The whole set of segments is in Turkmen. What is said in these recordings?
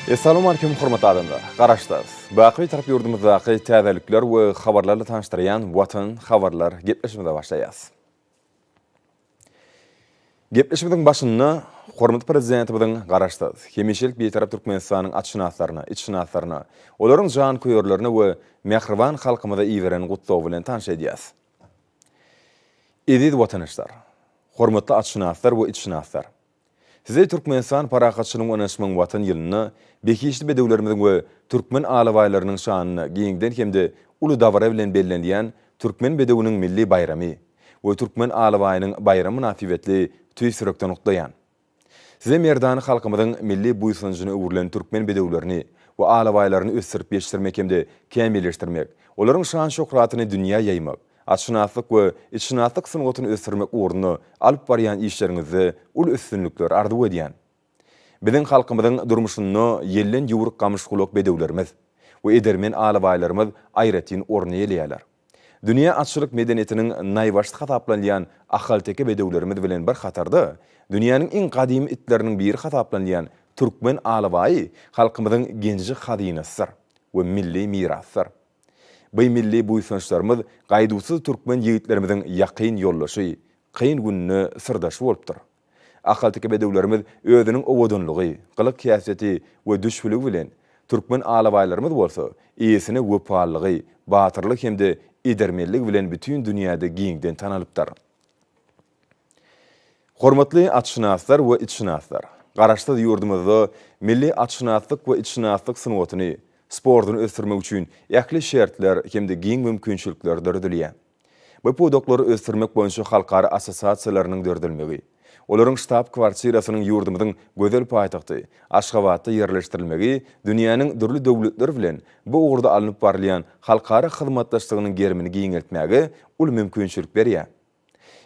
Essalawmalikim hormatly adamlar! Garaşsyz, baky Bitarap ýurdumyzdaky täzelikler we habarlarla tanyşdyrýan Watan habarlar gepleşigimize başlaýas. Gepleşigimiziň başynda hormatly Prezidentimiziň Garaşsyz, hemişelik Bitarap Türkmenistanyň atşynaslaryna, itşynaslaryna, olaryň janköýerlerine we mähriban halkymyza iberen gutlagy bilen tanyş edýäs. Eziz watandaşlar! Hormatly atşynaslar we itşynaslar! Sizi Türkmenistan Parahatçylygyň we Ynanyşmagyň Watan ýylynda behişdi bedewlerimiziň we türkmen alabaýlarynyň şanyna giňden hem-de uly dabara bilen bellenilýän Türkmen bedewiniň milli baýramy we Türkmen alabaýynyň baýramy mynasybetli tüýs ýürekden gutlaýan. Size merdana halkymyzyň milli buýsanjyna öwrülen türkmen bedewlerini we alabaýlaryny ösdürip ýetişdirmek hem-de kämilleşdirmek, olaryň şan-şöhratyny dünýä ýaýmak, atşynaslyk we itşynaslyk sungatyny ösdürmek ugrunda alyp barýan işleriňizde uly üstünlikler arzuw edýän. Biziň halkymyzyň durmuşynda ýelden ýüwrük gamyşgulak bedewlerimiz we edermen alabaýlarymyz aýratyn orun eýeleýärler. Dünýä atçylyk medeniýetiniň naýbaşysy hasaplanylýan ahalteke bedewlerimiz bilen bir hatarda, dünýäniň iň gadymy itleriniň biri hasaplanylýan türkmen alabaýy halkymyzyň genji-hazynasydyr we milli mirasydyr. Bu milli buýsançlarymyz gaýduwsyz türkmen ýigitlerimiziň ýakyn ýoldaşy, kyn günde syrdaşy bolupdyr. Ahalteke bedewlerimiz özüniň owadanlygy, gylyk-häsiýeti we düşbüligi bilen, türkmen alabaýlarymyz bolsa eýesine wepalylygy, batyrlygy hem-de edermenligi bilen bütin dünýäde giňden tanalypdyr. Hormatly atşynaslar we itşynaslar! Garaşsyz ýurdumyzda milli atşynaslyk we itşynaslyk sungatyny, sportuny ösdürmek üçin ähli şertler hem-de giň mümkinçilikler döredilýär. Bu pudaklary ösdürmek boýunça halkara assosiasiýalarynyň döredilmegi, olaryň ştab-kwartirasynyň ýurdumyzyň gözel paýtagty Aşgabatda ýerleşdirilmegi dünýäniň dürli döwletleri bilen bu ugurda alnyp barylýan halkara hyzmatdaşlygynyň gerimini giňeltmäge uly mümkinçilik berýär.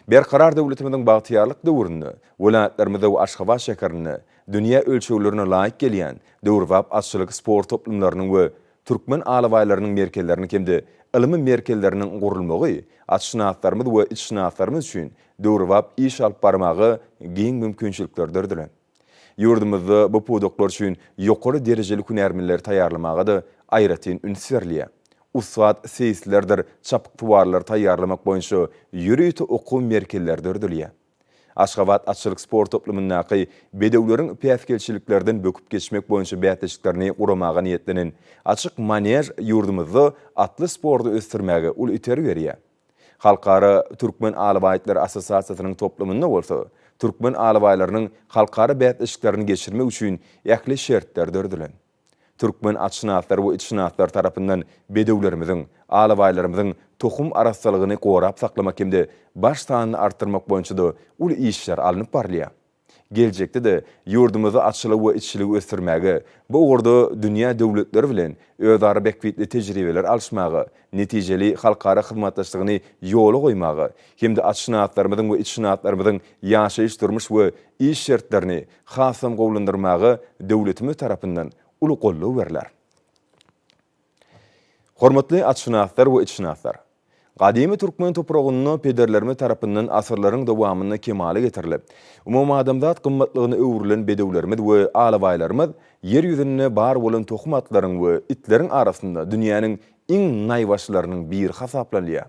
Berkarar döwletimiziň bagtyýarlyk döwründe welaýatlarymyzda we Aşgabat şäherinde dünýä ölçeglerine laýyk gelýän döwrebap atçylyk sport toplumlarynyň we türkmen alabaýlarynyň merkezleriniň hem-de ylmy merkezleriniň gurulmagy atşynaslarymyz we itşynaslarymyz üçin döwrebap iş alyp barmaga giň mümkinçilikler döredilen. Ýurdumyzda bu pudaklar üçin ýokary derejeli hünärmenleri taýýarlamaga-da aýratyn üns berilýär. Ussat seýislerdir çapyksuwarlary taýýarlamak boýunça ýörite okuw merkezleri döredilýär. Aşgabat atçylyk sport toplumyndaky bedewleriň päsgelçiliklerden böküp geçmek boýunça bäsleşiklerini guramaga niýetlenen açyk manež ýurdumyzda atly sporty ösdürmäge uly itergi berýär. Halkara Türkmen alabaýtlary assosiasiýasynyň toplumynda bolsa türkmen alabaýlarynyň halkara bäsleşiklerini geçirmek üçin ähli şertler döredilen. Türkmen atşynaslary we itşynaslary tarapyndan bedewlerimiziň, alabaýlarymyzyň tohum arassalygyny gorap saklamak hem-de baş sanyny artdyrmak boýunça-da uly işler alnyp barylýar. Geljekde-de ýurdumyzda atçylygy we itçiligi ösdürmäge, bu ugurda dünýä döwletleri bilen özara bähbitli tejribeler alyşmaga, netijeli halkara hyzmatdaşlygyny ýola goýmaga hem-de atşynaslarymyzyň we itşynaslarymyzyň ýaşaýyş-durmuş we iş şertlerini hasam gowulandyrmaga döwletimiz tarapyndan uly goldaw berler. Hormatly atşynaslar we itşynaslar! Gadymy türkmen topragynda pederlerimiz tarapyndan asyrlaryň dowamynda kemala getirilip, umumadamzat gymmatlygyna öwrülen bedewlerimiz we alabaýlarymyz Ýer ýüzünde bar bolan tohum atlaryň we itleriň arasynda dünýäniň iň naýbaşylarynyň biri hasaplanylýar.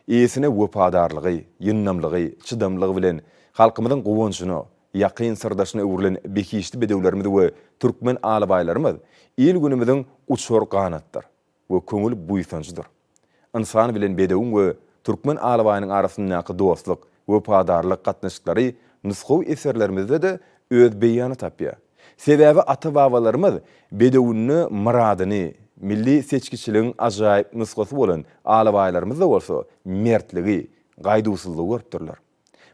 Eýesine wepadarlygy, ýyndamlygy, çydamlygy bilen halkymyzyň guwanjyna, ýakyn syrdaşyna öwrülen behişdi bedewlerimiz we türkmen alabaýlarymyz il-günümiziň uçar ganatdyr we köňül buýsanjydyr. Ynsan bilen bedewiň we türkmen alabaýynyň arasyndaky dostluk, wepadarlyk gatnaşyklary nusgawy eserlerimizde-de öz beýanyny tapýar. Sebäbi ata-babalarymyz bedewinde myradyny, milli seçgiçiligiň ajaýyp nusgasy bolan alabaýlarymyzda bolsa mertligi, gaýduwsyzlygy görüpdirler.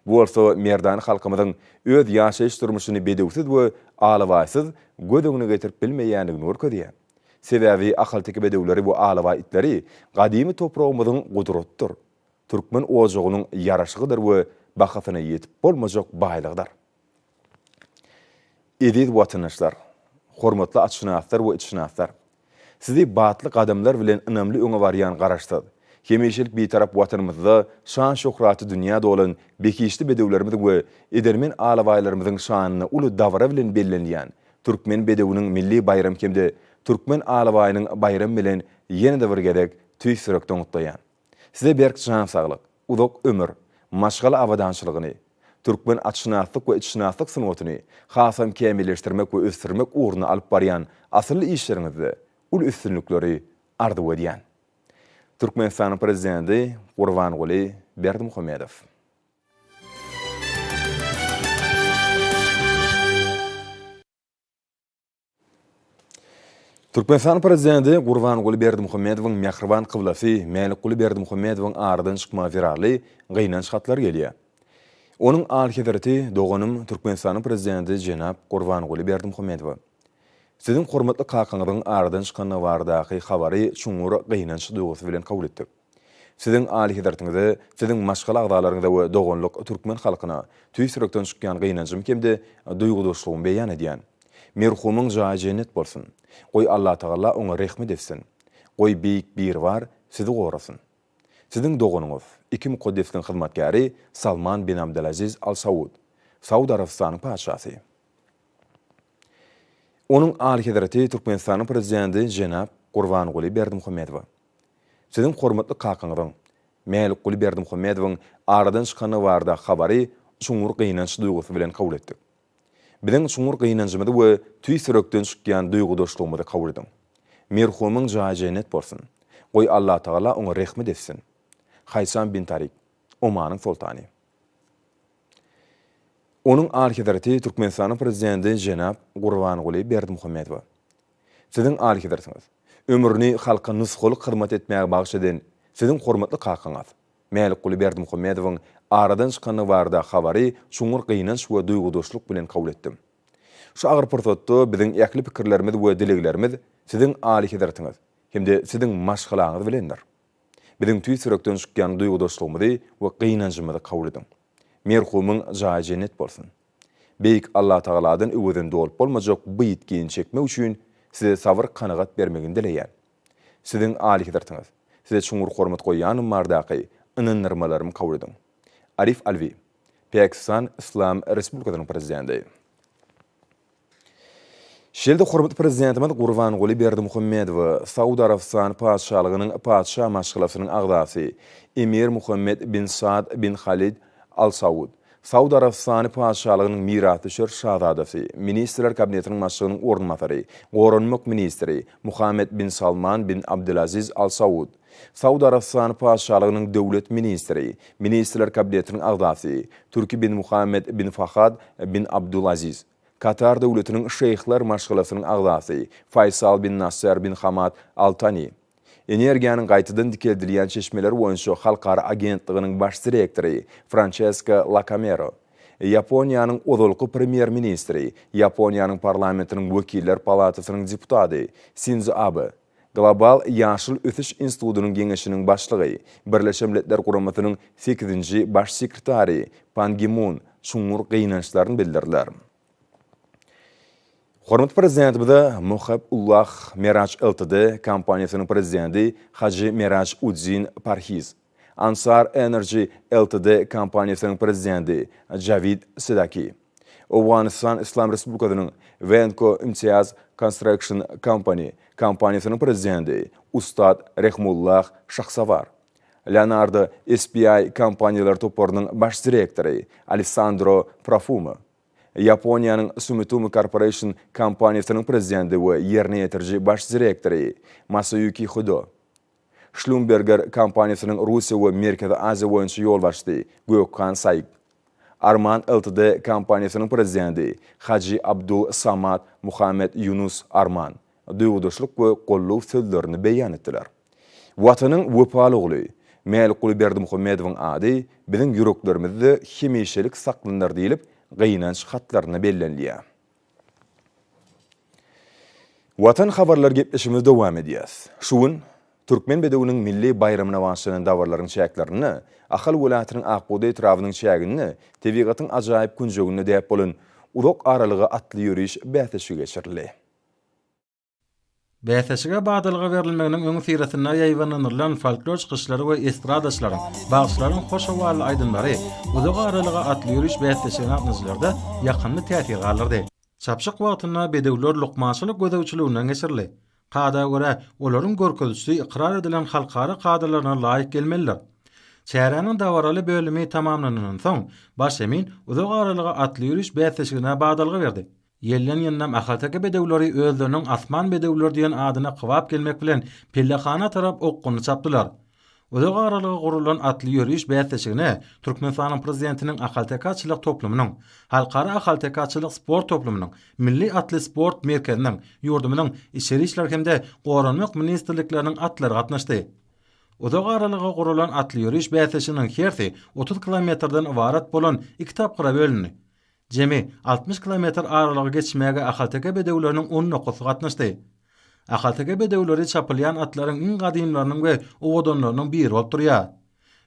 Bu bolsa merdana halkymyzyň öz ýaşaýyş-durmuşyny bedewsiz we alabaýsyz göz öňüne getirip bilmeýändigini görkezýär. Sebäbi ahalteke bedewleri we alabaý itleri gadymy topragymyzyň gudratydyr, türkmen ojagynyň ýaraşygydyr we bahasyna ýetip bolmajak baýlygydyr. Eziz watandaşlar, hormatly atşynaslar we itşynaslar! Sizi batly gadamlar bilen ynamly öňe barýan Garaşsyz, hemişelik Bitarap Watanymyzda şan-şöhraty dünýä dolan behişdi bedewlerimiziň we edermen alabaýlarymyzyň şanyna uly dabara bilen bellenilýän. Türkmen bedewiniň milli baýramy hem-de Türkmen alabaýynyň baýramy bilen ýene-de bir gezek tüýs ýürekden gutlaýan. Size berk jan saglyk, uzak ömür, maşgala abadançylygyny, türkmen atşynaslyk we itşynaslyk sungatyny hasam kämilleşdirmek we ösdürmek ugrunda alyp barýan asylly işleriňizde uly üstünlikleri arzuw edýän. Türkmenistanyň Prezidenti Gurbanguly Berdimuhamedow. Türkmenistanyň Prezidenti Gurbanguly Berdimuhamedowyň mähriban kyblasy Mälikguly Berdimuhamedowyň aradan çykmagy zerarly gynanç hatlary gelýär. Onuň Alyhezreti doganym Türkmenistanyň Prezidenti jenap Gurbanguly Berdimuhamedowa. Siziň hormatly kakaňyzyň aradan çykandygy baradaky habary çuňňur gynanç duýgusy bilen kabul etdik. Siziň Alyhezretiňize, siziň maşgala agzalaryňyza we doganlyk türkmen halkyna tüýs ýürekden çykýan gynanjymy hem-de duýgudaşlygymy beýan edýän. Merhumyň jaýy jennet bolsun! Goý Allatagala oňa rehmet etsin! Goý Beýik Biribar sizi gorasyn! Siziň doganyňyz, iki mukaddesligiň hyzmatkäri Salman bin Abdelaziz Al Saud, Saud Arabystanyň Patyşasy. Onuň Alyhezreti Türkmenistanyň Prezidenti jenap Gurbanguly Berdimuhamedowa. Siziň hormatly kakaňyzyň, Mälikguly Berdimuhamedowyň aradan çykandygy barada habary çuňňur gynanç duýgusy bilen kabul etdik. Biziň çuňňur gynanjymyzy we tüýs ýürekden çykýan duýgudaşlygymyzy kabul ediň. Merhumyň jaýy jennet bolsun. Goý Allatagala oňa rehmet etsin. Haýsam bin Tarik, Omanyň soltany. Onuň Alyhezreti Türkmenistanyň Prezidenti jenap Gurbanguly Berdimuhamedowa. Siziň Alyhezretiňiz, ömrüni halka nusgalyk hyzmat etmäge bagyş eden Siziň hormatly kakaňyz, Mälikguly Berdimuhamedowyň aradan çykandygy barada habary çuňňur gynanç we duýgudaşlyk bilen kabul etdim. Şu agyr pursatda biziň ähli pikirlerimiz we dileglerimiz Siziň Alyhezretiňiz hem-de Siziň maşgalaňyz bilendir. Biziň tüýs ýürekden çykýan duýgudaşlygymyzy we gynanjymyzy kabul ediň. Merhumyň jaýy jennet bolsun! Beýik Allatagaladan öwezini dolup bolmajak bu ýitgini çekmek üçin size sabyr-kanagat bermegini dileýän. Siziň Alyhezretiňiz, size çuňňur hormat goýýanym baradaky ynandyrmalarymy kabul ediň. Arif Alwi, Pakistan Yslam Respublikasynyň Prezidenti. Şeýle-de hormatly Prezidentimiz Gurbanguly Berdimuhamedowa Saud Arabystany Patyşalygynyň Patyşa maşgalasynyň agzasy Emir Muhammed bin Saad bin Halid Al Saud, Saud Arabystany Patyşalygynyň mirasdüşer şazadasy, Ministrler Kabinetiniň Başlygynyň orunbasary, goranmak ministri Muhammed bin Salman bin Abdulaziz Al Saud, Saud Arabystany Patyşalygynyň döwlet ministri, Ministrler Kabinetiniň agzasy Türki bin Muhammed bin Fahad bin Abdulaziz, Katar Döwletiniň şeýhler maşgalasynyň agzasy Faýsal bin Nasser bin Hamad Al Tani, Energiýanyň gaýtadan dikeldilýän çeşmeleri boýunça halkara agentliginiň baş direktory Françeska Lakamero, Ýaponiýanyň ozalky premýer-ministri, Ýaponiýanyň parlamentiniň wekiller palatasynyň deputady Sindzo Abe, Global ýaşyl ösüş institutynyň geňeşiniň başlygy, Birleşen Milletler Guramasynyň sekizinji Baş sekretary Pan Gi Mun çuňňur gynançlaryny bildirdiler. Hormatly Prezidentimize Mohab Ullah Meraj Ltd kompaniýasynyň prezidenti Hajy Meraj Uddin Parhiz, Ansar Energy Ltd kompaniýasynyň prezidenti Jawid Sedaki, Owganystan Yslam Respublikasynyň Wenco Imtiaz Construction Company kompaniýasynyň prezidenti Ustad Rehmullah Şahsawar, Leonardo SPI kompaniýalar toparynyň baş direktory Alessandro Profumo, Ýaponiýanyň Sumitomo Corporation kompaniýasynyň prezidenti we ýerine ýetiriji baş direktory Masaýuki Hodo, Schlumberger kompaniýasynyň Russiýa we Merkezi Aziýa boýunça ýolbaşçysy Gökhan Saýyk, Arman Ltd kompaniýasynyň prezidenti Hajy Abdul Samad Muhammed Ýunus Arman duýgudaşlyk we goldaw sözlerini beýan etdiler. Watanyň wepaly ogly Mälikguly Berdimuhamedowyň ady biziň ýüreklerimizde hemişelik saklanar diýlip, gynanç hatlarynda bellenilýär. Watan habarlar gepleşigimizi dowam edýäs. Şu gün Türkmen bedewiniň milli baýramyna bagyşlanan dabaralaryň çäklerinde Ahal welaýatynyň Ak bugdaý etrabynyň çäginde tebigatyň ajaýyp künjeginde däp bolan uzak aralyga atly ýöriş bäsleşigi geçirildi. Bäsleşige badalga berilmeginiň öňüsyrasynda ýaýbaňlandyrylan folklor çykyşlary we estradaçylaryň, bagşylaryň hoş owazly aýdymlary uzak aralyga atly ýöriş bäsleşigine gatnaşyjylarda ýakymly täsir galdyrdy. Çapyşyk wagtynda bedewler lukmançylyk gözegçiliginden geçirildi. Kada görä, olaryň görkezijisi ykrar edilen halkara kadalaryna laýyk gelmelidir. Çäräniň dabaraly bölümi tamamlanandan soň, baş emin uzak aralyga atly ýöriş bäsleşigine badalga berdi. Ýelden-ýyndam ahalteke bedewleri özleriniň asman bedewleri diýen adyna kybap gelmek bilen pellehana tarap okgunly çapdylar. Uzak aralyga guralan atly ýöriş bäsleşigine Türkmenistanyň Prezidentiniň ahalteke atçylyk toplumynyň, Halkara ahalteke atçylyk sport toplumynyň, Milli atly sport merkeziniň, ýurdumyzyň Içeri işler hem-de Goranmak ministrlikleriniň atlary gatnaşdy. Uzak aralyga guralan atly ýöriş bäsleşiginiň hersi 30 kilometrden ybarat bolan iki tapgyra bölündi. Jemi 60 kilometr aralygy geçmäge ahalteke bedewleriniň on dokuzysy gatnaşdy. Ahalteke bedewleri çapylýan atlaryň iň gadymlarynyň we owadanlarynyň biri bolup durýar.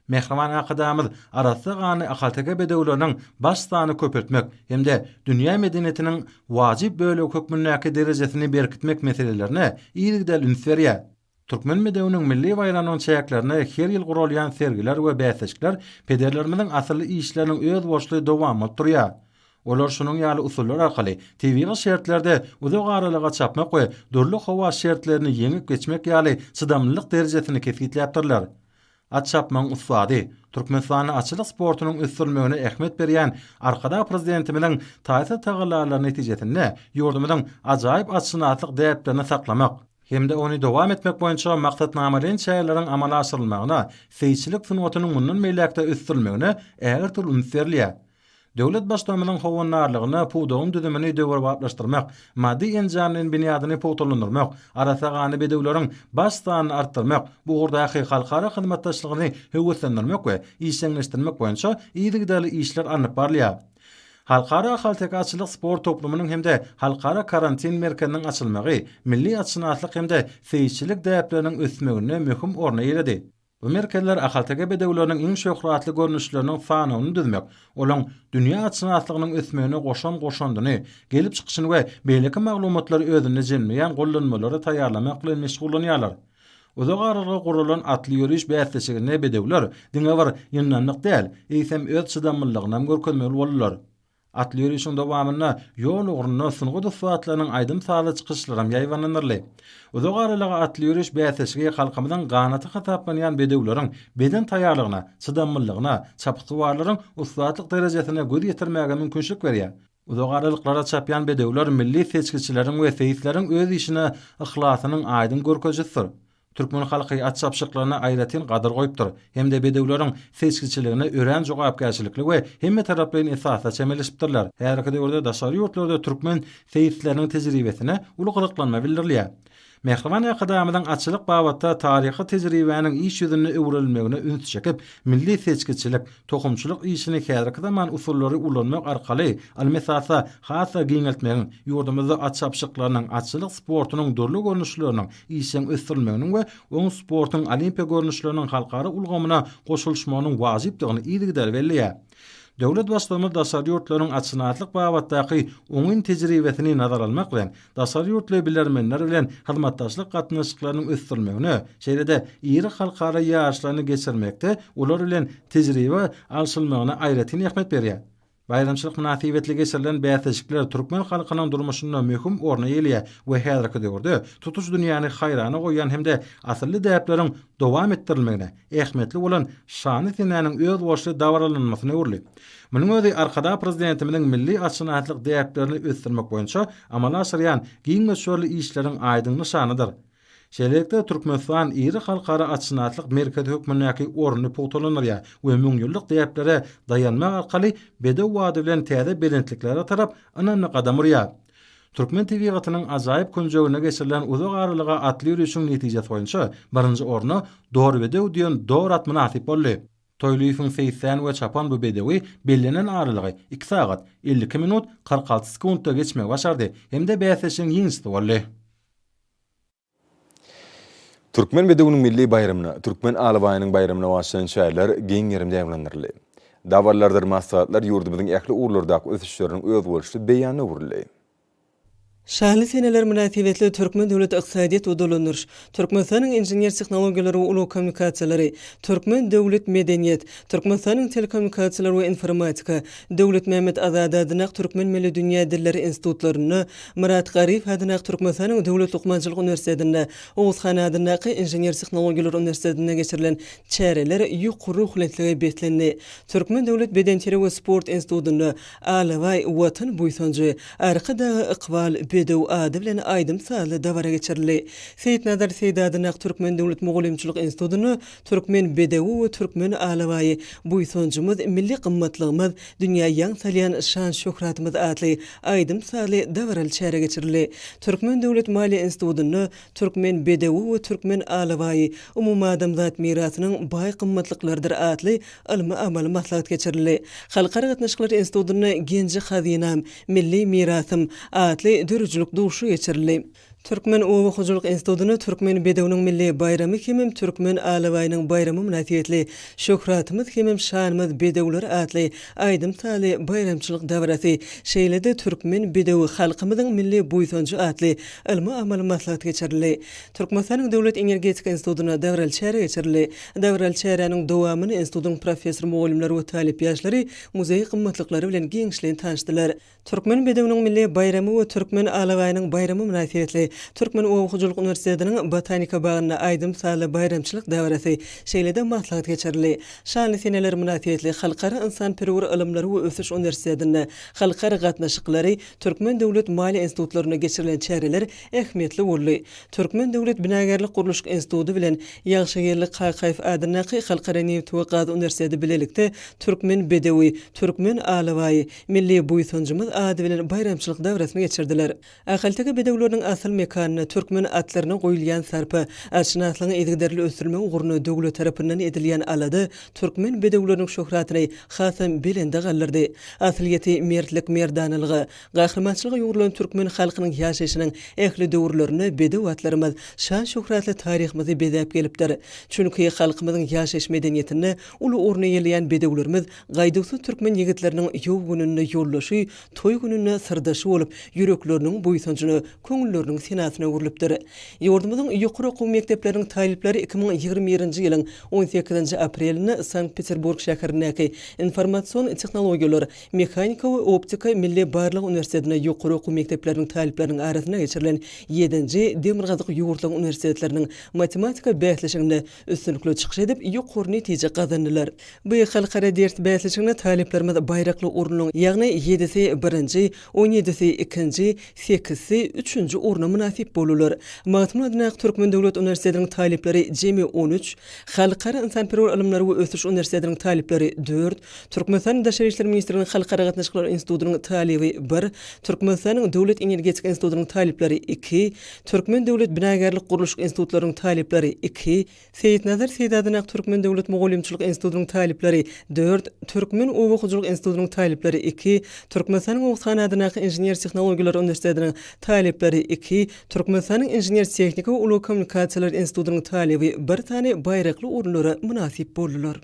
Mähriban Arkadagymyz arassa ganly ahalteke bedewleriniň baş sanyny köpeltmek hem-de dünýä medeniýetiniň wajyp bölegi hökmündäki derejesini berkitmek meselelerine yzygiderli üns berýär. Türkmen bedewiniň milli baýramynyň çäklerinde her ýyl guralýan sergiler we bäsleşikler pederlerimiziň asylly işleriniň özboluşly dowamy bolup durýar. Olar şunuň ýaly usullar arkaly tebigy şertlerde uzak aralyga çapmak we dürli howa şertlerini ýeňip geçmek ýaly çydamlylyk derejesini kesgitläpdirler. At çapmagyň ussady, Türkmenistanda atçylyk sportunyň ösdürilmegine ähmiýet berýän Arkadag Prezidentimiziň taýsyz tagallalary netijesinde ýurdumyzyň ajaýyp atşynaslyk däplerini saklamak hem-de ony dowam etmek boýunça maksatnamalaýyn çäreleriň amala aşyrylmagyna, seýisçilik sungatynyň mundan beýläk-de ösdürilmegine ägirt uly üns berilýär. Döwlet Baştutanymyzyň howandarlygynda pudagyň düzümini döwrebaplaşdyrmak, maddy-enjamlaýyn binýadyny pugtalandyrmak, arassa ganly bedewleriň baş sanyny artdyrmak, bu ugurdaky halkara hyzmatdaşlygyny höweslendirmek we işjeňleşdirmek boýunça yzygiderli işler alnyp barylýar. Halkara ahalteke atçylyk sport toplumynyň hem-de Halkara karantin merkeziniň açylmagy milli atşynaslyk hem-de seýisçilik däpleriniň ösmeginde möhüm orny eýeledi. Bu merkezler ahalteke bedewleriniň iň şöhratly görnüşleriniň sanawyny düzmek, olaň dünýä atşynaslygynyň ösmegine goşan goşandyny, gelip çykyşyny we beýleki maglumatlary özünde jemleýän gollanmalary taýýarlamak bilen meşgullanýarlar. Uzak aralyga guralan atly ýöriş bäsleşiginde bedewler diňe bir ýyndamlyk däl, eýsem öz çydamlylygynam görkezmeli boldular. Atly ýörişiň dowamynda ýol ugrunda sungat ussatlarynyň aýdym-sazly çykyşlaram ýaýbaňlandyryldy. Uzak aralyga atly ýöriş bäsleşigi halkymyzyň ganaty hasaplanýan bedewleriň beden taýýarlygyna, çydamlylygyna, çapyksuwarlaryň ussatlyk derejesine göz ýetirmäge mümkinçilik berýär. Uzak aralyklara çapýan bedewler milli seçgiçileriň we seýisleriň öz işine yhlasynyň aýdyň görkezijisidir. Türkmen halky at çapyşyklaryna aýratyn gadyr goýupdyr hem-de bedewleriň seçgiçiligine örän jogapkärçilikli we hemmetaraplaýyn esasda çemeleşipdirler. Häzirki döwürde daşary ýurtlarda türkmen seýisleriniň tejribesine uly gyzyklanma bildirilýär. Mähriban Arkadagymyzyň atçylyk babatda taryhy tejribäniň iş ýüzünde öwrenilmegine üns çekip, milli seçgiçilik, tohumçylyk işini häzirki zaman usullary ulanmak arkaly ylmy esasda has-da giňeltmegiň, ýurdumyzda at çapyşyklarynyň, atçylyk sportunyň dürli görnüşleriniň işjeň ösdürilmeginiň we oň sportuň olimpiýa görnüşleriniň halkara ulgamyna goşulyşmagynyň wajypdygyny yzygiderli belleýär. Döwlet Baştutanymyz daşary ýurtlaryň atşynaslyk babatdaky oňyn tejribesini nazara almak bilen, daşary ýurtly bilermenler bilen hyzmatdaşlyk gatnaşyklarynyň ösdürilmegine, şeýle-de iri halkara ýaryşlaryny geçirmekde olar bilen tejribe alşylmagyna aýratyn ähmiýet berýär. Baýramçylyk mynasybetli geçirilen bäsleşikler türkmen halkynyň durmuşynda möhüm orny eýeleýär we häzirki döwürde tutuş dünýäni haýrana goýýan hem-de asylly däpleriň dowam etdirilmegine ähmiýetli bolan şanly senäniň özboluşly dabaralanmasyna öwrüldi. Munuň özi Arkadag Prezidentimiziň milli atşynaslyk däplerini ösdürmek boýunça amala aşyrýan giň möçberli işleriň aýdyň nyşanydyr. Şeýlelikde, Türkmenistan iri halkara atşynaslyk merkezi hökmündäki ornuny pugtalandyrýar we müňýyllyk däplere daýanmak arkaly bedew bady bilen täze belentliklere tarap ynamly gadam urýar. Türkmen tebigatynyň ajaýyp künjeginde geçirilen uzak aralyga atly ýörişiň netijesi boýunça birinji orna Dorbedew diýen dor at mynasyp boldy. Toýlyýewiň seýislän we çapan bu bedewi bellenen aralygy iki sagat, 52 minut, 46 sekuntda geçmegi başardy hem-de bäsleşigiň ýeňijisi boldy. Türkmen bedewiniň milli baýramyna, Türkmen alabaýynyň baýramyna bagyşlanan çäreler giň gerimde ýaýbaňlandyryldy. Dabaralardyr maslahatlar ýurdumyzyň ähli ugurlardaky ösüşleriniň özboluşly beýanyna öwrüldi. Şanly seneler mynasybetli Türkmen döwlet ykdysadyýet we dolandyryş, Türkmenistanyň inžener-tehnologiýalary we ulag kommunikasiýalary, Türkmen döwlet medeniýet, Türkmenistanyň telekommunikasiýalar we informatika, Döwletmämmet Azady adynak Türkmen milli dünýä dilleri institutlarynda, Myrat Garyýew adynak Türkmenistanyň Döwlet lukmançylyk uniwersitetinde, Oguzhan adyndaky inžener-tehnologiýalar uniwersitetinde geçirilen çäreler ýokary ruhubelentlige beslendi. Türkmen döwlet bedenterbiýe we sport institutynda Alabaý, Watan buýsanjy, Arkadaga ykbal, bedew ady bilen aýdym-sazly dabara geçirildi. Seýitnazar Seýdi adyndaky Türkmen döwlet mugallymçylyk institutynda Türkmen bedewi we türkmen alabaýy, buýsanjymyz, milli gymmatlygymyz, dünýä ýaň salýan şan-şöhratymyz atly aýdym-sazly dabaraly çäre geçirildi. Türkmen döwlet maliýe institutynda Türkmen bedewi we türkmen alabaýy, umumadamzat mirasynyň baý gymmatlyklarydyr atly ylmy-amaly maslahat geçirildi. Halkara gatnaşyklary institutynda Genji-hazynam, milli mirasym atly döredijilik duşuşygy geçirildi. Türkmen oba hojalyk institutynda Türkmen bedewiniň milli baýramy hemem Türkmen alabaýynyň baýramy mynasybetli Şöhratymyz hemem şanymyz bedewler atly aýdym-sazly baýramçylyk dabarasy, şeýle-de Türkmen bedewi halkymyzyň milli buýsanjy atly ylmy-amaly maslahat geçirildi. Türkmenistanyň Döwlet energetika institutynda dabaraly çäre geçirildi. Dabaraly çäräniň dowamyny institutyň professor-mugallymlary we talyp ýaşlary muzeý gymmatlyklary bilen giňişleýin tanyşdylar. Türkmen bedewiniň milli baýramy we Türkmen alabaýynyň baýramy mynasybetli Türkmen oba hojalyk uniwersitetiniň Botanika bagynda aýdym-sazly baýramçylyk dabarasy, şeýle-de maslahat geçirildi. Şanly seneler mynasybetli Halkara ynsanperwer ylymlary we ösüş uniwersitetinde Halkara gatnaşyklary, Türkmen döwlet maliýe institutlarynda geçirilen çäreler ähmiýetli boldy. Türkmen döwlet binagärlik-gurluşyk instituty bilen Ýagşygeldi Kakaýew adyndaky Halkara nebit we gaz uniwersiteti bilelikde Türkmen bedewi, türkmen alabaýy, milli buýsanjymyz ady bilen baýramçylyk dabarasyny geçirdiler. Ahalteke bedewleriniň asyl mekanyna, türkmen atlaryna goýulýan sarpa, atşynaslygyň yzygiderli ösdürilmegi ugrunda döwlet tarapyndan edilýän alada türkmen bedewleriniň şöhratyny hasam belende galdyrdy. Asylýeti mertlik-merdanalyga, Gahrymançylyga ýugrulan türkmen halkynyň ýaşaýşynyň ähli döwürlerinde bedew atlarymyz şan-şöhratly taryhymyzy bezäp gelipdir. Çünki halkymyzyň ýaşaýyş medeniýetinde uly orun eýeleýän bedewlerimiz gaýduwsyz türkmen ýigitleriniň ýow gününde ýoldaşy, toý gününde syrdaşy bolup, ýürekleriniň buýsanjyna, köňülleriniň senasyna öwrülipdir. Ýurdumyzyň ýokary okuw mekdepleriniň talyplary 2021-nji ýylyň on sekizinji aprelinde Sankt-Peterburg şäherindäki Informasion tehnologiýalar Mehanika we optika milli barlag uniwersitetinde ýokary okuw mekdepleriniň talyplarynyň arasynda geçirilen ýedinji Demirgazyk ýurtlaryň uniwersitetleriniň matematika bäsleşiginde üstünlikli çykyş edip, ýokary netije gazandylar. Bu halkara ders bäsleşiginde talyplarymyz baýrakly orunlaryň, ýagny ýedisi birinji, on ýedisi ikinji, sekizisi üçünji orna mynasyp boldular. Magtymguly adyndaky Türkmen döwlet uniwersitetiniň talyplary jemi on üç, Halkara ynsanperwer ylymlary we ösüş uniwersitetiniň talyplary dört, Türkmenistanyň Daşary işler ministrliginiň Halkara gatnaşyklary institutynyň talyby bir, Türkmenistanyň Döwlet energetika institutynyň talyplary iki, Türkmen döwlet binagärlik-gurluşyk institutlarynyň talyplary iki, Seýitnazar Seýdi adyndaky Türkmen döwlet mugallymçylyk institutynyň talyplary dört, Türkmen oba hojalyk institutynyň talyplary iki, Türkmenistanyň Oguzhan adyndaky Inžener-tehnologiýalar uniwersitetiniň talyplary iki, Türkmenistanyň Inžener-tehnika we ulag kommunikasiýalary institutynyň talyby bir sany baýrakly orunlara mynasyp boldular.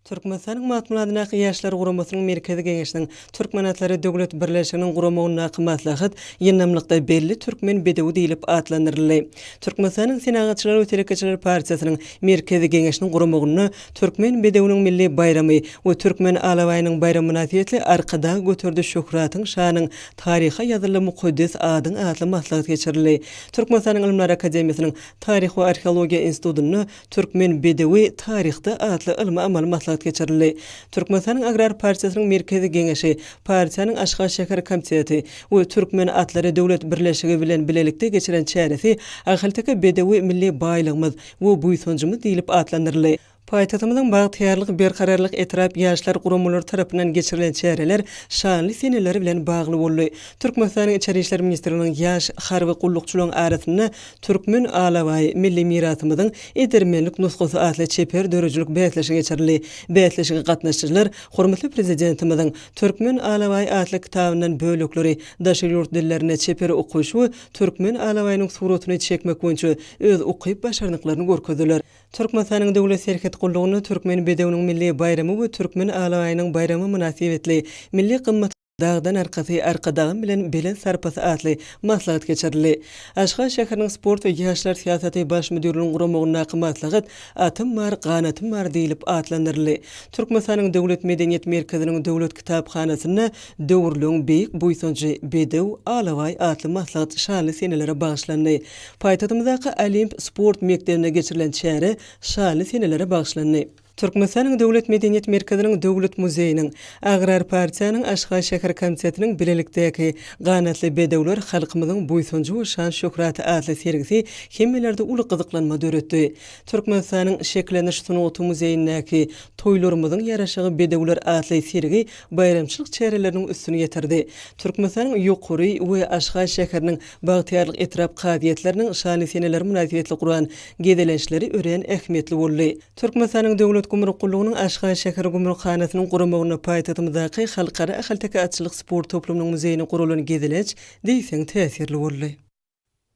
Türkmenistanyň Magtymguly adyndaky Ýaşlar guramasynyň Merkezi Geňeşiniň Türkmen atlary döwlet birleşiginiň guramagyndaky maslahat ýyndamlykda belli türkmen bedewi diýlip atlandyryldy. Türkmenistanyň Senagatçylar we telekeçiler partiýasynyň Merkezi Geňeşiniň guramagynda Türkmen bedewiniň milli baýramy we Türkmen alabaýynyň baýramy mynasybetli Arkadag göterdi şöhratyň, şanyň, taryha ýazyldy mukaddes adyň atly maslahat geçirildi. Türkmenistanyň Ylymlar akademiýasynyň Taryh we arheologiýa institutynda Türkmen bedewi taryhda atly ylmy-amaly maslahat geçirildi. Türkmenistanyň Agrar partiýasynyň Merkezi Geňeşi, partiýanyň Aşgabat şäher komiteti we Türkmen atlary döwlet birleşigi bilen bilelikde geçiren çäresi Ahalteke bedewi milli baýlygymyz we buýsanjymyz diýlip atlandyryldy. Paýtagtymyzyň Bagtyýarlyk, Berkararlyk etrap Ýaşlar guramalary tarapyndan geçirilen çäreler şanly seneler bilen bagly boldy. Türkmenistanyň Içeri işler ministrliginiň ýaş harby gullukçylaryň arasynda Türkmen alabaýy, milli mirasymyzyň edermenlik nusgasy atly çeper döredijilik bäsleşigi geçirildi. Bäsleşige gatnaşyjylar hormatly Prezidentimiziň Türkmen alabaýy atly kitabyndan bölekleri daşary ýurt dillerinde çeper okaýyş we türkmen alabaýynyň suratyny çekmek boýunça öz ukyp-başarnyklaryny görkezdiler. Türkmenistanyň Döwlet serhet gullugynda Türkmen bedewiniň milli baýramy we Türkmen alabaýynyň baýramy mynasybetli milli gymmatlyklaryň. Dagdan arkasy Arkadagym bilen belent sarpasy atly maslahat geçirildi. Aşgabat şäheriniň Sport we ýaşlar syýasaty baş müdirliginiň guramagyndaky maslahat Atym bar, ganatym bar diýlip atlandyryldy. Türkmenistanyň Döwlet medeniýet merkeziniň Döwlet kitaphanasynda Döwürleň beýik buýsanjy, bedew, alabaý atly maslahat şanly senelere bagyşlandy. Paýtagtymyzdaky Olimp sport mekdebinde geçirilen çäre şanly senelere bagyşlandy. Türkmenistanyň Döwlet medeniýet merkeziniň Döwlet muzeýiniň, Agrar partiýanyň Aşgabat şäher komitetiniň bilelikdäki Ganatly bedewler halkymyzyň buýsanjy we şan-şöhraty atly sergisi hemmelerde uly gyzyklanma döretdi. Türkmenistanyň Şekillendiriş sungaty muzeýindäki Toýlarymyzyň ýaraşygy bedewler atly sergi baýramçylyk çäreleriniň üstüni ýetirdi. Türkmenistanyň Ýokary we Aşgabat şäheriniň Bagtyýarlyk etrap kazyýetleriniň şanly seneleri mynasybetli guran gezelençleri örän ähmiýetli boldy. Türkmenistanyň Döwlet gümrük gullugynyň Aşgabat şäher gümrükhanasynyň guramagynda paýtagtymyzdaky Halkara ahalteke atçylyk sport toplumynyň muzeýine guralan gezelenç diýseň täsirli boldy.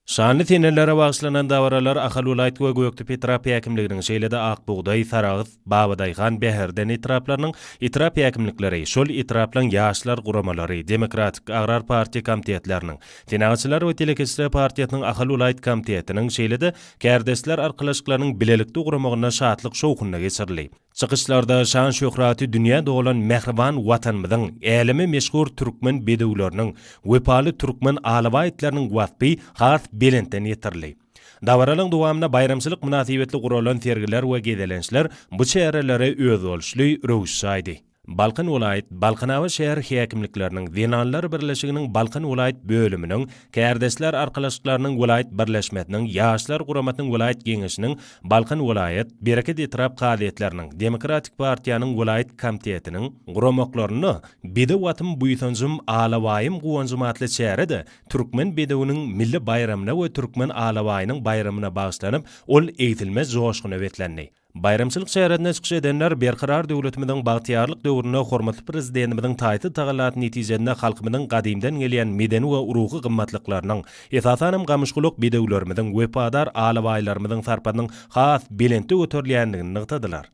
Şanly senelere bagyşlanan dabaralar Ahal welaýat we Gökdepe etrap häkimliginiň, şeýle-de Ak bugdaý, Sarahs, Babadaýhan, Bäherden etraplarynyň etrap häkimlikleri, şol etraplaryň ýaşlar guramalary, Demokratik, Agrar partiýa komitetleriniň, Senagatçylar we telekeçiler partiýasynyň Ahal welaýat komitetiniň, şeýle-de Kärdeşler arkalaşyklarynyň bilelikde guramagynda şatlyk-şowhunly geçirildi. Çykyşlarda şan-şöhraty dünýä dolan mähriban Watanymyzyň, äleme meşhur türkmen bedewleriniň, wepaly türkmen alabaý itleriniň waspy has belentden ýetirildi. Dabaralaryň dowamynda baýramçylyk mynasybetli guralan sergiler we gezelençler bu çärelere özboluşly röwüş çaýdy. Balkan welaýat Balkanabat şäher häkimlikleriniň, Zenanlar birleşiginiň Balkan welaýat bölüminiň, Kärdeşler arkalaşyklarynyň welaýat birleşmesiniň, Ýaşlar guramasynyň welaýat geňeşiniň Balkan welaýat, Bereket etrap kazyýetleriniň, Demokratik partiýanyň welaýat komitetiniň guramaklarynda Bedew atym buýsanjym, alabaýym guwanjym atly çäre-de türkmen bedewiniň milli baýramyna we türkmen alabaýynyň baýramyna bagyşlanyp, ol egsilmez joşguna beslendi. Baýramçylyk çäresinde çykyş edenler Berkarar döwletimiziň bagtyýarlyk döwründe hormatly Prezidentimiziň taýsyz tagallasy netijesinde halkymyzyň gadymdan gelýän medeni we ruhy gymmatlyklarynyň, esasan hem gamyşgulak bedewlerimiziň, wepadar alabaýlarymyzyň sarpasynyň has belentde göterilýändigini nygtadylar.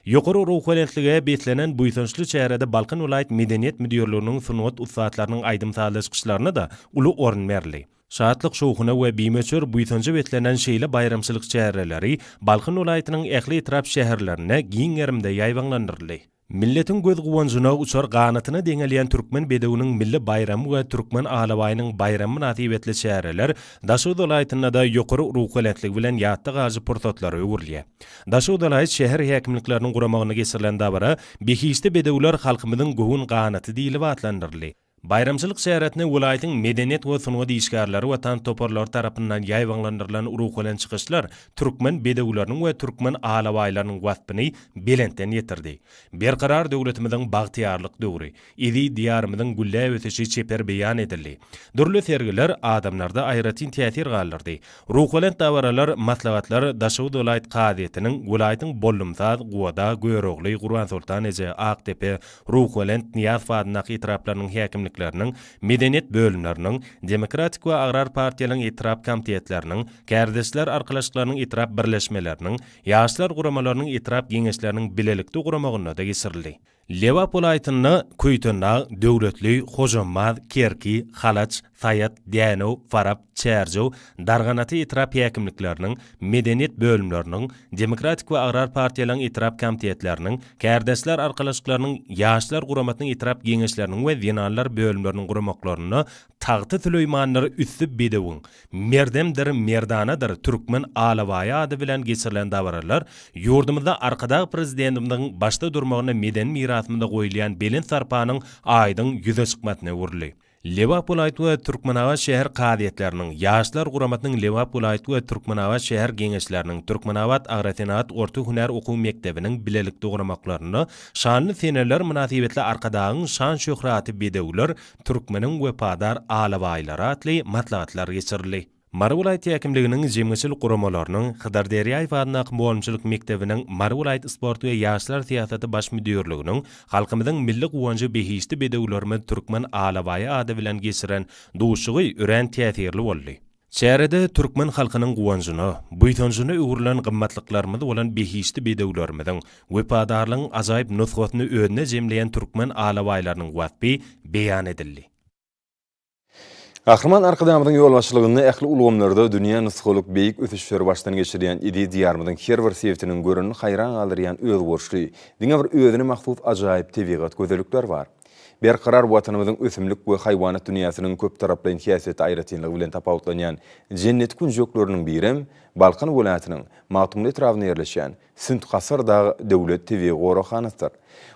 Ýokary ruhubelentlige beslenen buýsançly çärede Balkan welaýat Medeniýet müdirliginiň sungat ussatlarynyň aýdym-sazly çykyşlaryna-da uly orun berildi. Şatlyk-şowhuna we bimöçber buýsanja beslenen şeýle baýramçylyk çäreleri Balkan welaýatynyň ähli etrap-şäherlerinde giň gerimde ýaýbaňlandyryldy. Milletiň göz guwanjyna, uçar ganatyna deňelýän türkmen bedewiniň milli baýramy we türkmen alabaýynyň baýramy mynasybetli çäreler Daşoguz welaýatynda-da ýokary ruhubelentlik bilen ýatda galyjy pursatlara öwrülýär. Daşoguz welaýat şäher häkimlikleriniň guramagynda geçirilen dabara Behişdi bedewler halkymyzyň göwün ganaty diýlip atlandyryldy. Baýramçylyk çäresine welaýatyň medeniýet we sungat işgärleri we tans toparlary tarapyndan ýaýbaňlandyrylan ruhubelent çykyşlar türkmen bedewleriniň we türkmen alabaýlarynyň waspyny belentden ýetirdi. Berkarar döwletimiziň bagtyýarlyk döwri, eziz Diýarymyzyň gülläp ösüşi çeper beýan edildi. Dürli sergiler adamlarda aýratyn täsir galdyrdy. Ruhubelent dabaralar, maslahatlar Daşoguz welaýat kazyýetiniň, welaýatyň Bollumsaz, Guwada, Görogly, Gurbansoltan eje, Akdepe, Ruhubelent, Nyýazow adyndaky etraplarynyň häkimlikleriniň, medeniýet bölümleriniň, Demokratik we Agrar partiýalaryň etrap komitetleriniň, Kärdeşler arkalaşyklarynyň etrap birleşmeleriniň, Ýaşlar guramalarynyň etrap geňeşleriniň bilelikde guramagynda-da geçirildi. Lebap welaýatynda Köýtendag, Döwletli, Hojambaz, Kerki, Halaç, Saýat, Dänew, Farap, Çärjew, Darganata etrap häkimlikleriniň, medeniýet bölümleriniň, Demokratik we Agrar partiýalaryň etrap komitetleriniň, Kärdeşler arkalaşyklarynyň Ýaşlar guramasynyň etrap geňeşleriniň we zenanlar bölümleriniň guramaklarynda Tagty Süleýmandyr üsti bedewiň, merdemdir, merdanadyr türkmen alabaýy ady bilen geçirilen dabaralar ýurdumyzda Arkadag Prezidentimiziň başda durmagynda medeni mirasymyza goýulýan belent sarpanyň aýdyň ýüze çykmasyna öwrüldi. Lebap welaýat we Türkmenabat şäher kazyýetleriniň, Ýaşlar guramasynyň Lebap welaýat we Türkmenabat şäher Geňeşleriniň, Türkmenabat agrosenagat orta hünär okuw mekdebiniň bilelikde guramaklarynda şanly seneler mynasybetli Arkadagyň şan-şöhraty bedewler, türkmeniň wepadar alabaýlary atly maslahatlar geçirildi. Mary welaýat häkimliginiň jemgyýetçilik guramalarynyň, Hydar Derýaýew adyndaky mugallymçylyk mekdebiniň Mary welaýat sport we ýaşlar syýasaty baş müdirliginiň halkymyzyň milli guwanjy behişdi bedewlerimiz türkmen alabaýy ady bilen geçiren duşuşygy örän täsirli boldy. Çärede türkmen halkynyň guwanjyna, buýsanjyna öwrülen gymmatlyklarymyz bolan behişdi bedewlerimiziň wepadarlygyň ajaýyp nusgasyny özünde jemleýän türkmen alabaýlarynyň waspy beýan edildi. Gahryman Arkadagymyzyň ýolbaşçylygynda ähli ulgamlarda dünýä nusgalyk beýik ösüşleri başdan geçirýän eziz Diýarymyzyň her bir sebitiniň görenini haýran galdyrýan özboluşly, diňe bir özüne mahsus ajaýyp tebigat gözellikleri bar. Berkarar Watanymyzyň ösümlik we haýwanat dünýäsiniň köptaraplaýyn häsiýetli aýratynlygy bilen tapawutlanýan jenneti künjekleriniň birem Balkan welaýatynyň Magtymguly etrabynda ýerleşýän Sünt-Hasar dag döwlet tebigy goraghanasydyr.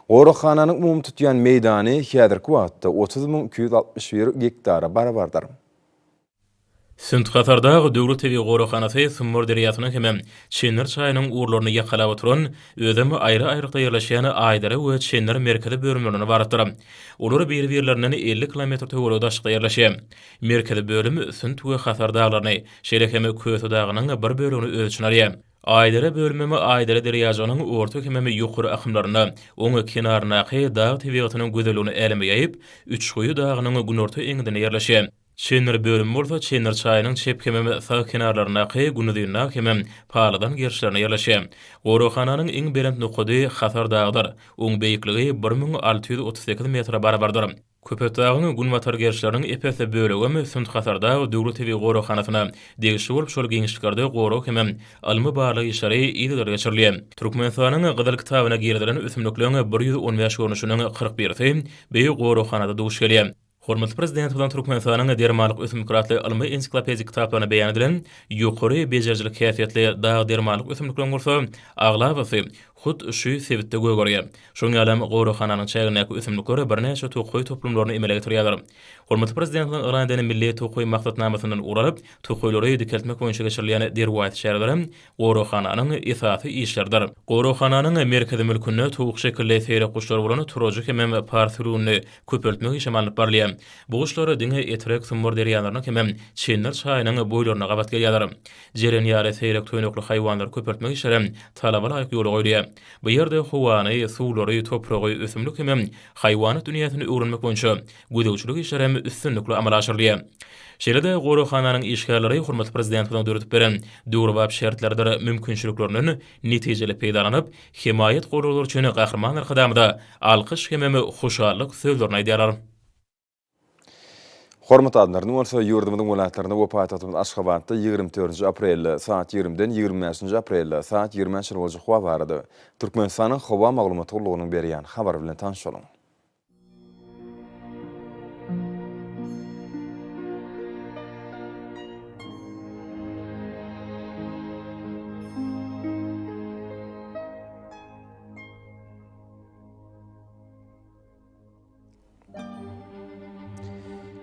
Goraghananyň umumy tutýan meýdany häzirki wagtda 30 261 gektara barabardyr. Sünt-Hasar dag döwlet tebigy goraghanasy Sumbar derýasynyň hemem Çendir çaýynyň ugurlaryny ýakalap oturan, özem aýry-aýrylykda ýerleşýän Aýdere we Çendir merkezi bölümlerinden ybaratdyr. Olar biri-birlerinden 50 kilometr töweregi daşlykda ýerleşýär. Merkezi bölüm Sünt we Hasar daglaryny, şeýle hem Köse dagynyň bir bölegini öz içine alýar. Aýdere bölümem Aýdere derýajygynyň orta hemem ýokary akymlarynda, oň kenaryndaky dag tebigatynyň gözelligini äleme ýaýyp, Üçguýy dagynyň günorta eňňidinde ýerleşýär. Çendir bölümi bolsa Çendir çaýynyň çep hemem sag kenarlaryndaky Günuzyndag hemem Palydan gerişlerinde ýerleşýär. Goraghananyň iň belent nokady Hasar dagydyr. Oň beýikligi 1638 metre barabardyr. Köpetdagyň günbatar gerişleriniň ep-esli bölegem Sünt-Hasardag döwlet tebigy goraghanasyna degişli bolup, şol giňişliklerde gorag hemem ylmy-barlag işleri yzygiderli geçirilýär. Türkmenistanyň Gyzyl kitabyna girizilen ösümlikleriň 115 görnüşiniň 41-si bu goraghanada duş gelýär. Hormatly Prezidentimiziň Türkmenistanyň dermanlyk ösümlikleri atly ylmy-ensiklopedik kitaplarynda beýan edilen ýokary bejerijilik häsiýetli dag dermanlyk ösümlikleriň bolsa aglabasy hut şu sebitde gögerýär. Şonuň ýalam goraghananyň çägindäki ösümlikler birnäçe tokaý toplumlaryny emele getirýärler. Hormatly Prezidentimiziň yglan eden Milli tokaý maksatnamasyndan ugur alyp, tokaýlary dikeltmek boýunça geçirilýän derwaýys çäreler goraghananyň esasy işleridir. Goraghananyň merkezi mülkünde towuk şekilli seýrek guşlar bolan turajy hemem pars sürgünini köpeltmek işem alnyp barylýar. Bu guşlar diňe Etrek, Sumbar derýalarynyň hemem Çendir çaýynyň boýlarynda gabat gelýärler. Jeren ýaly seýrek toýnakly haýwanlary köpeltmek işlerem talaba laýyk ýola goýulýar. Bu ýerde howany, suwlary, topragy, ösümlik hemem haýwanat dünýäsini öwrenmek boýunça gözegçilik işleri hem üstünlikli amala aşyrylýar. Şeýle-de goraghananyň işgärleri hormatly Prezidentimiziň döredip beren döwrebap şertleridir mümkinçiliklerinden netijeli peýdalanyp, hemaýat goldawlary üçin Gahryman Arkadagymyza alkyş hemem hoşallyk sözlerini aýdýarlar. Hormatly adamlar, indi bolsa ýurdumyzyň welaýatlarynda we paýtagtymyz Aşgabatda 24-nji aprelde sagat 20-den 25-nji aprelde sagat 20-ä çenli boljak howa barada Türkmenistanyň Howa maglumat gullugynyň berýän habary bilen tanyş boluň.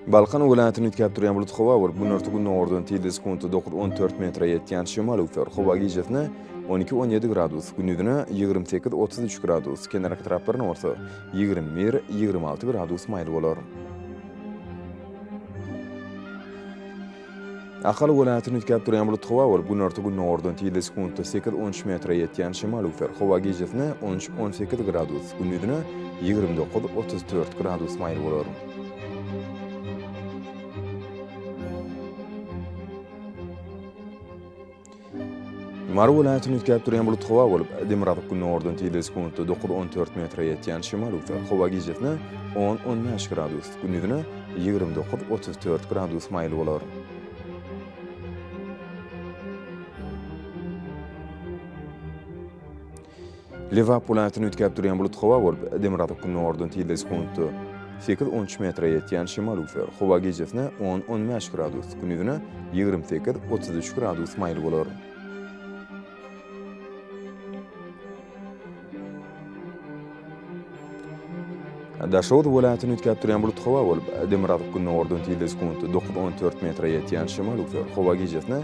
Balkan welaýatyny üýtgäp durýan bulut howa bolup, günorta-gündogardan tizligi sekuntda dokuz-on dört metre ýetýän şemal öwser. Howa gijesine on iki-on ýedi gradus, gündizine 28-33 gradus, kenarki etraplarynda bolsa 21-26 gradus maýyl bolar. Ahal welaýatyny üýtgäp durýan bulut howa bolup, günorta-gündogardan tizligi sekuntda sekiz-on üç metre ýetýän şemal öwser. Howa gijesine 13-18 gradus, gündizine 29-34 gradus maýyl bolar. Mary welaýatyny üýtgäp durýan bulut howa bolup, demirgazyk-gündogardan tizligi sekuntda dokuz-on dört metre ýetýän şemal öwser. Howa gijesine on-on bäş gradus, gündizine 29-34 gradus maýyl bolar. Lebap welaýatyny üýtgäp durýan bulut howa bolup, demirgazyk-gündogardan tizligi sekuntda sekiz-on üç metre ýetýän şemal öwser. Howa gijesine on-on bäş gradus, gündizine 28-33 gradus maýyl bolar. Daşoguz welaýatyny üýtgäp durýan bulut howa bolup, demirgazyk-gündogardan tizligi sekuntda dokuz-on dört metre ýetýän şemal öwser. Howa gijesine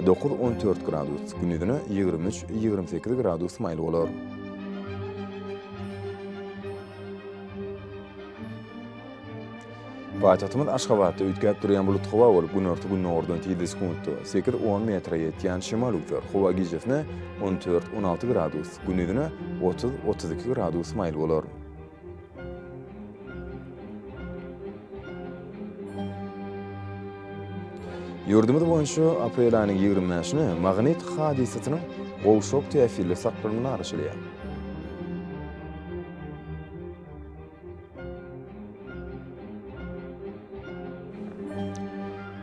dokuz-on dört gradus, gündizine 23-28 gradus maýyl bolar. Paýtagtymyz Aşgabatda üýtgäp durýan bulut howa bolup, günorta-gündogardan tizligi sekuntda sekiz-on metre ýetýän şemal öwser. Howa gijesine on dört-on alty gradus, gündizine 30-32 gradus maýyl bolar. Ýurdumyz boýunça aprel aýynyň 25-ine magnit hadysasynyň gowşak täsirli saklanmagyna garaşylýar.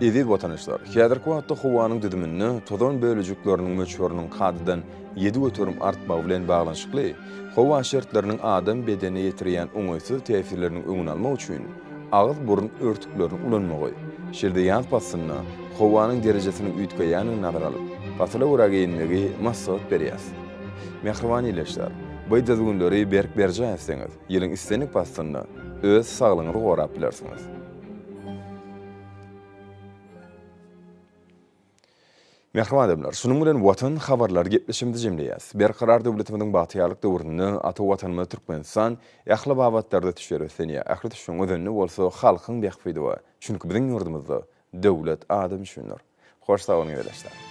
Eziz watandaşlar, häzirki wagtda howanyň düzüminde tozan bölejikleriniň möçberiniň kadadan 7% artmagy bilen baglanyşykly howa şertleriniň adam bedenine ýetirýän oňaýsyz täsirleriniň öňüni almak üçin agyz-burun örtüklerini ulanmagy, şeýle-de ýaz paslynda howanyň derejesiniň üýtgeýändigini nazara alyp, pasyla görä geýinmegi maslahat berýäris. Mähriban ildeşler, bu düzgünleri berk berjaý etseňiz, ýylyň islendik paslynda öz saglygyňyzy gorap bilersiňiz. Mähriban adamlar, şunuň bilen Watan habarlary gepleşigimizi jemleýäs. Berkarar döwletimiziň bagtyýarlyk döwründe ata Watanymyz Türkmenistan ähli babatlarda ösüşlere beslenýär. Ähli ösüşiň özeninde bolsa halkyň bähbidi bar. Çünki biziň ýurdumyzda döwlet adam üçindir. Hoş sag boluň ildeşler.